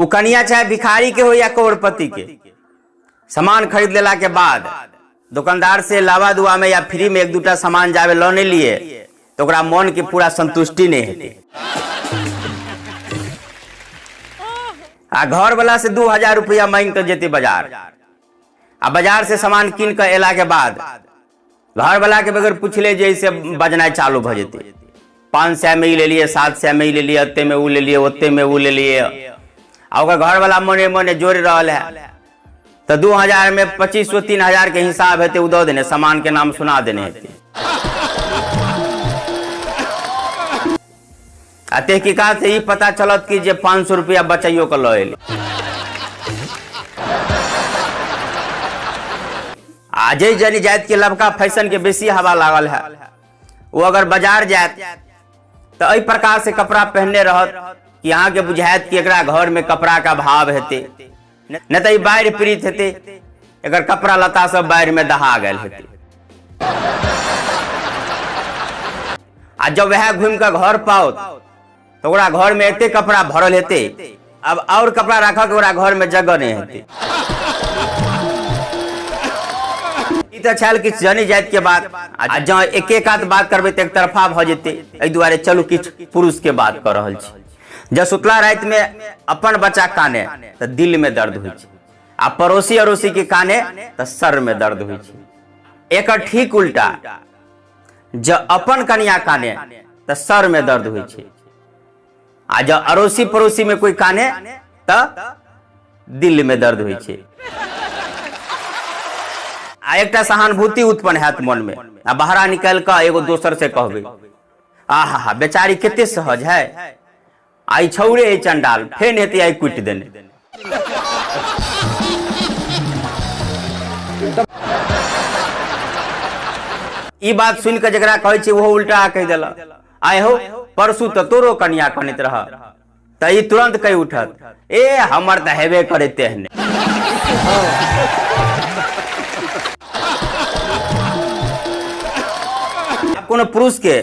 ओ कनिया चाहे भिखारी के हो या करोड़पति के, सामान खरीद लेला के बाद दुकानदार से लावा दुआ में या फ्री में एक दूटा सामान जाबे लऽ नहीं लिए तो ओकरा मन के पूरा संतुष्टि नहीं हेतै। आ घर वाला से 2000 रुपया मांगि कऽ जेतै बाजार, आ बाजार से सामान कीन कऽ एला के बाद घर वाला के बगैर पूछले जे से बजनाइ चालू भऽ जेतै। 500 में ई लेलिए, 700 में ई लेलिए, एते में ऊ लेलिए, ओते में ऊ लेलिए। आ ओकर घर वाला मने मने जोड़ि रहल है तऽ 2000 में 2500 3000 के हिसाब हेतै, उ दऽ देने सामान के नाम सुना देने हेतै। आ तहकीकात से ई पता चलत कि जे 500 रुपया बचाइयो के लऽ एलै। आ जे जनी जाति के लबका फैशन के बेसी हवा लागल है, वो अगर बाजार जात तो एहि प्रकार से कपड़ा पहनने रहत कि अहाँ के बुझायत कि एकरा घर में कपड़ा का अभाव हेतै, नहीं तो ई बाढ़ि पीड़ित हेतै, एकर कपड़ा लत्ता सब बाढ़ि में दहा गेल हेतै। आ जब वएह घूमि कऽ घर पाओत तो ओकरा घर में एते कपड़ा भरल हेतै, अब और कपड़ा राखऽ के ओकरा घर में जगह नहीं हेतै। ई तऽ छल किछु जनी जाति के बात, आ जँ एके कात बात करबै तऽ एकतरफा भऽ जेतै, एहि दुआरे चलू किछु पुरुष के बात कऽ रहल छी। जँ सुतला राति में अपन बच्चा काने तऽ दिल में दर्द होइ छै, आ पड़ोसी अड़ोसी के काने तऽ सर में दर्द होइ छै। एकर ठीक उल्टा, जँ अपन कनिया काने तऽ सर में दर्द होइ छै, आ जँ अड़ोसी पड़ोसी में कोई काने तऽ दिल में दर्द होइ छै। आ एकटा सहानुभूति उत्पन्न हैत मन में, आ बाहरा निकालि कऽ एगो दोसर से कहबै, आहा हा बेचारी कते सहज है, आई छौरे है चंडाल, फेन हेतै आई कुटि देने। ई बात सुनि कऽ जकरा कहै छै ओहो उल्टा कहि देलक, आइ हो परसू तऽ तोरो कनिया कनैत रह, तऽ ई तुरंत कहि उठत, ए हमर तऽ हेबे करे तेहने। कोनो पुरुष के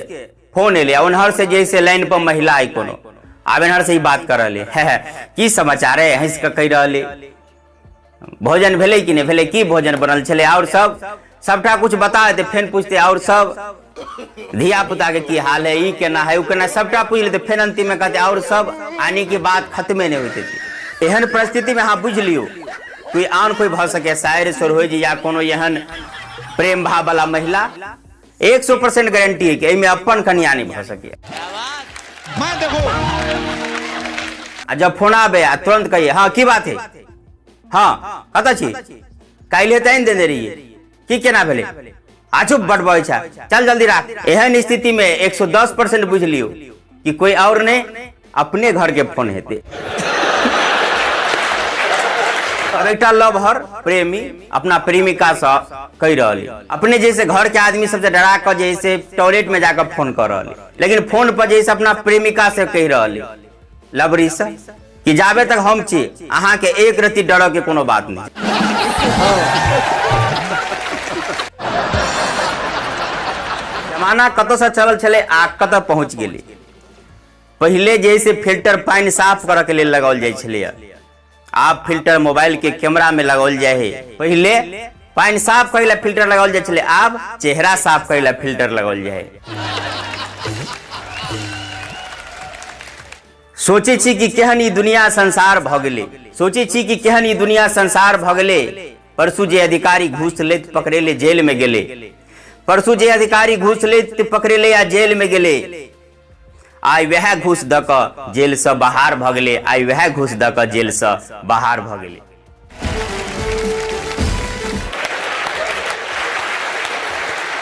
फोन एलै, ओनहर से जैसे लाइन पर महिला आई कोनो, आब एनहर से ही बात कर रहले है, है की समाचार है, हंस के कहि रहले, भोजन भेलै कि नहि भेलै, की भोजन बनल छलै, और सब सबटा कुछ बता देते। फेन पूछते और सब धिया पुता के की हाल है, ई केना है, उ केना, सबटा पूछ लेते। फेन अंतिम में कहते और सब, आनी की बात खत्मे नहीं होते। एहन परिस्थिति में अहाँ बुझि लियौ कोई आन कोई भऽ सके शायर सोरहोई जी या कोनो एहन प्रेम भाव वाला महिला, 100% गारंटी है कि एहिमे अपन कनिया नहीं भऽ सके। मैं देखो आ जब फोन आबे आ तुरंत कहिए, हाँ की बात है, हाँ कतऽ छी, काल्हि तऽ आनि देने रहियै, की केना भेलै, आ चुप बटबै छै, चल जल्दी राख। एहन स्थिति में 110% बुझि लियौ कि कोई और नहीं, अपने घर के फोन हेतै। अब एकटा लवहर प्रेमी अपना प्रेमिका से कहि रहल, अपने जैसे घर के आदमी सबसे डरा कऽ जैसे टॉयलेट में जाकर फोन कर रहल, लेकिन फोन पर जैसे अपना प्रेमिका से कहि रहल लवरी से कि जाबे तक हम छी अहाँ के एक रत्ती डर के कोनो बात नहीं। जमाना कतऽ से चलल छलै आ कतऽ पहुँच गेलै। पहिले जैसे फिल्टर पानि साफ करऽ के लेल लगाओल जाइ छलैया, आब फिल्टर मोबाइल के कैमरा में लगाओल जाइ है। पहिले पानि साफ करै ला फिल्टर लगाओल जाइ छलै, आब चेहरा साफ करै ला फिल्टर लगाओल जाइ है। सोचै छी कि केहन ई दुनिया संसार भऽ गेलै, सोचै छी कि केहन ई दुनिया संसार भऽ गेलै। परसू जे अधिकारी घूस लैत पकड़ेले जेल में गेलै, परसू जे अधिकारी घूस लैत पकड़ेले आ जेल में गेलै, आइ वएह घूस दऽ कऽ जेलसँ बाहर भऽ गेलै, आइ वएह घूस दऽ कऽ जेलसँ बाहर भऽ गेलै।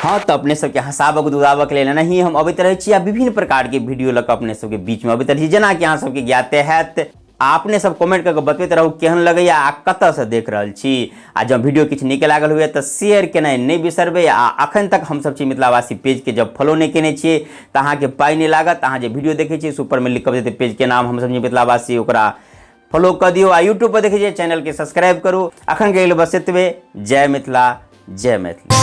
हाँ तऽ अपने सबके हँसाबक दुदाबक लेल एनाही हम अबैत रहै छी आ विभिन्न प्रकारके वीडियो लऽ कऽ अपने सबके बीचमे अबैत रहै छी, जेनाकि अहाँ सबके ज्ञाते हैत। आ अपने सब कमेंट कऽ के बतबैत रहू केहन लगैया आ कतऽसँ देख रहल छी। आ जँ वीडियो किछु नीक लागल हुए तऽ शेयर केनाइ नहि बिसरबै। आ अखन तक हमसब छी मिथिलावासी पेजके जब फॉलो नहि केने छियै तऽ अहाँके पाइ नहि लागत। अहाँ जे वीडियो देखै छियै सुपरमे लिखल जेतै पेजके नाम हमसब छी मिथिलावासी, ओकरा फॉलो कऽ दियौ। आ यूट्यूब पर देखै छियै चैनलके सब्सक्राइब करू। अखन के लेल बस एतबे। जय मिथिला, जय मैथिली।